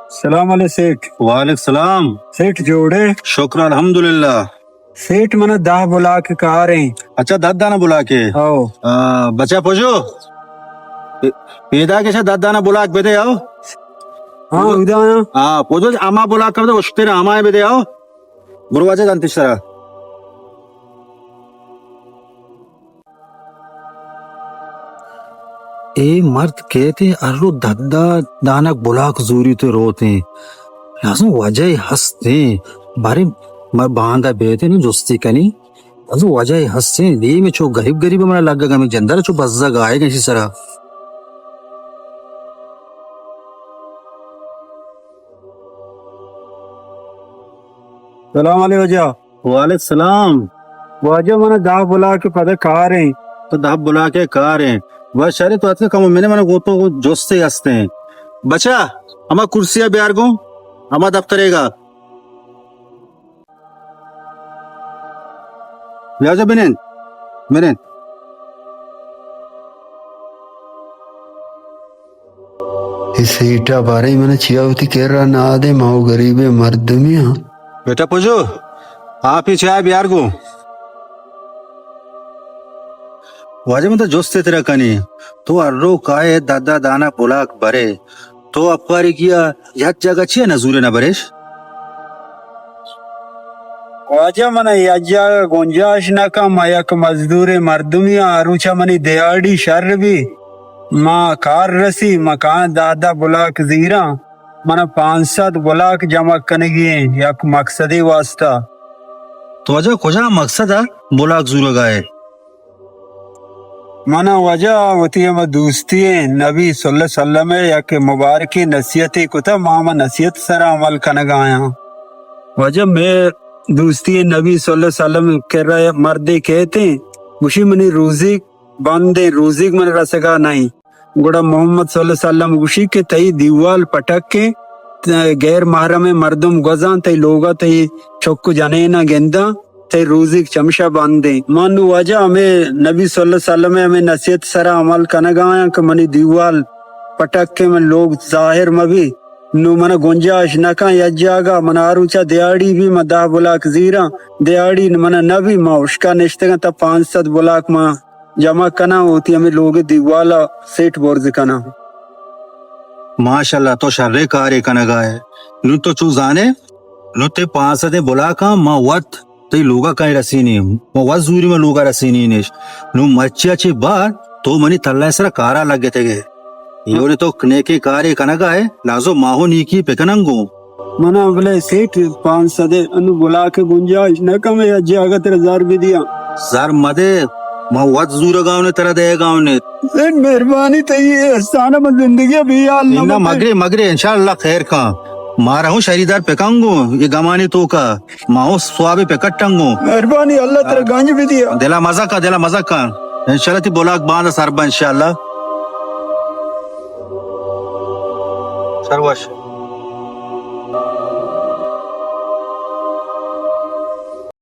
سلام علیکم سیٹھ۔ وعلیکم سلام۔ سیٹھ جوڑ ئے؟ شکر الحمدللہ۔ سیٹھ، من ءَ دہ بلاک کار ایں۔ اچھا، دہ دانہ بلاک ئے؟ ہو۔ آ، بچا پجو، پے-، پیداک اِش ءَ دہ دانہ بلاک بدے، آؤ۔ ہاں، ادا آں۔ ہاں، پجو، ہما بلاک ءَ بدے، اشتر ہما ءَ بدے، آؤ۔ برو واجہ دنت اِش سرا۔ اے مرد کئیت، ہر رو دہ دہ دانگ بلاک زوریت ءُ روت ایں۔ لازم وجہے ہست ایں۔ باریں ما باندا بیت ایں، جستی کنیں۔ لازم وجہے ہست ایں۔ دیم چو گریب گریب منا لگگ ءَ، ہمے جندر چو بزگ آیگ ءَ ایشی سرا۔ سلام علیکم واجہ۔ وعلیکم سلام۔ واجہ، من ءَ دہ بلاک ءِ پدا کار ایں۔ تو دہ بلاک ءِ کار ایں۔ بس شرے، تو اتکے کمو من ءَ، من ءَ گوں تو جستے ہست ایں۔ بچا، ہما کرسی ءَ بیار گوں، ہما دپتر ئیگ ءَ۔ بیا جا بنند، بنند۔ اے سیٹھ ءَ باریں من ءَ چیا وتی کرا نہ دے، ما وَ گریبیں مردمے آں۔ بیٹا پجو، آپ ءِ چائے بیار گوں۔ واجہ من تو جستے ترا کنیں، تو ہر رو کائے دہ دہ دانہ بلاک برے، تو اپارگی ءَ یک جاگہ چیا نزورے نہ بریش؟ واجہ، من ءَ یک جاگہ گنجائش نہ کن، ما یک مزدوریں مردمے آں، ہر روچ ءَ منی دیہاڑی شر بی، ما کار رسی، ما کایاں دہ دہ بلاک زیراں، من ءَ پانچ سد بلاک جمع کنگی ایں یک مقصدے واسطہ۔ تو واجہ کجا مقصد ءَ بلاک زورگ ءَ ئے؟ من ءَ واجہ وتی ہما دوستی ایں، نبی صلی اللہ علیہ وسلم ءِ یک مبارکیں نصیحتے کتہ، ما ہما نصیحت سرا عمل کنگ ءَ آیاں۔ واجہ مئے دوستی ایں، نبی صلی اللہ علیہ وسلم ءِ کرا مردے کئیت ایں، گوشی منی روزیگ بند ایں، روزیگ من رسگ ءَ نہ ایں۔ گڑا محمد صلی اللہ علیہ وسلم گوشی کہ تئی دیوال پٹک ایں، غیر محرمیں مردم گوزاں، تئی لوگ ءَ تئی چک ءُ جنین ءَ گنداں، تئی روزیگ چمشا بند ایں۔ من نوں واجہ ہمے نبی صلی اللہ علیہ وسلم ءِ ہمے نصیحت سرا عمل کنگ ءَ آیاں کہ منی دیوال پٹک ایں، من لوگ ظاہر مہ بی۔ نوں من ءَ گنجائش نہ کن یک جاگہ، من ءَ ہر روچ ءَ دیہاڑی بی، من دہ بلاک زیراں، دیہاڑی من ءَ نہ بی، من اشکا نشتگاں، تا پانچ سد بلاک من جمع کناں، وتی ہمے لوگ ءِ دیوال ءَ سیٹ برز کناں۔ ماشاءاللہ، تو شریں کارے کنگ ءَ ئے۔ نوں تو چو زانے، نوں تئی پانسدیں بلاکاں ما وت تئی لوگ ءَ کئے رسینیں، ما وت زوری ما لوگ ءَ رسینیں اش۔ نوں مرچی ءَ چہ بار تو منی تلہ ءِ سرا کار ءَ لگتگ ئے۔ ایوری تو نیکیں کارے کنگ ءَ ئے، لازم ما ہوں نیکی پکناں گوں۔ من ءَ بلے سیٹ پانسد ءَ انوں بلاک ءِ گنجائش نہ کمے، یا جاگہ ترا زر بدیاں۔ زر مدے، ما وت زورگ ءَ اوں، ترا دئیگ ءَ اوں۔ سیٹ مہربانی تئی، اے احسان ءَ من زندگی ءَ بے حال نہ اناں بوتیں۔ مگرے، مگرے، انشاءاللہ خیر کن۔ مارا ہوں شریدار پکن گوں، اے گمانی توکا ما ہوں سوابے پکٹاں گوں۔ مہربانی، اللہ ترا گنج بدیا۔ دل ءَ مزہ کن، دل ءَ مزہ کن۔ انشاءاللہ تئی بلاک باندا سر باں انشاءاللہ۔ سر وش۔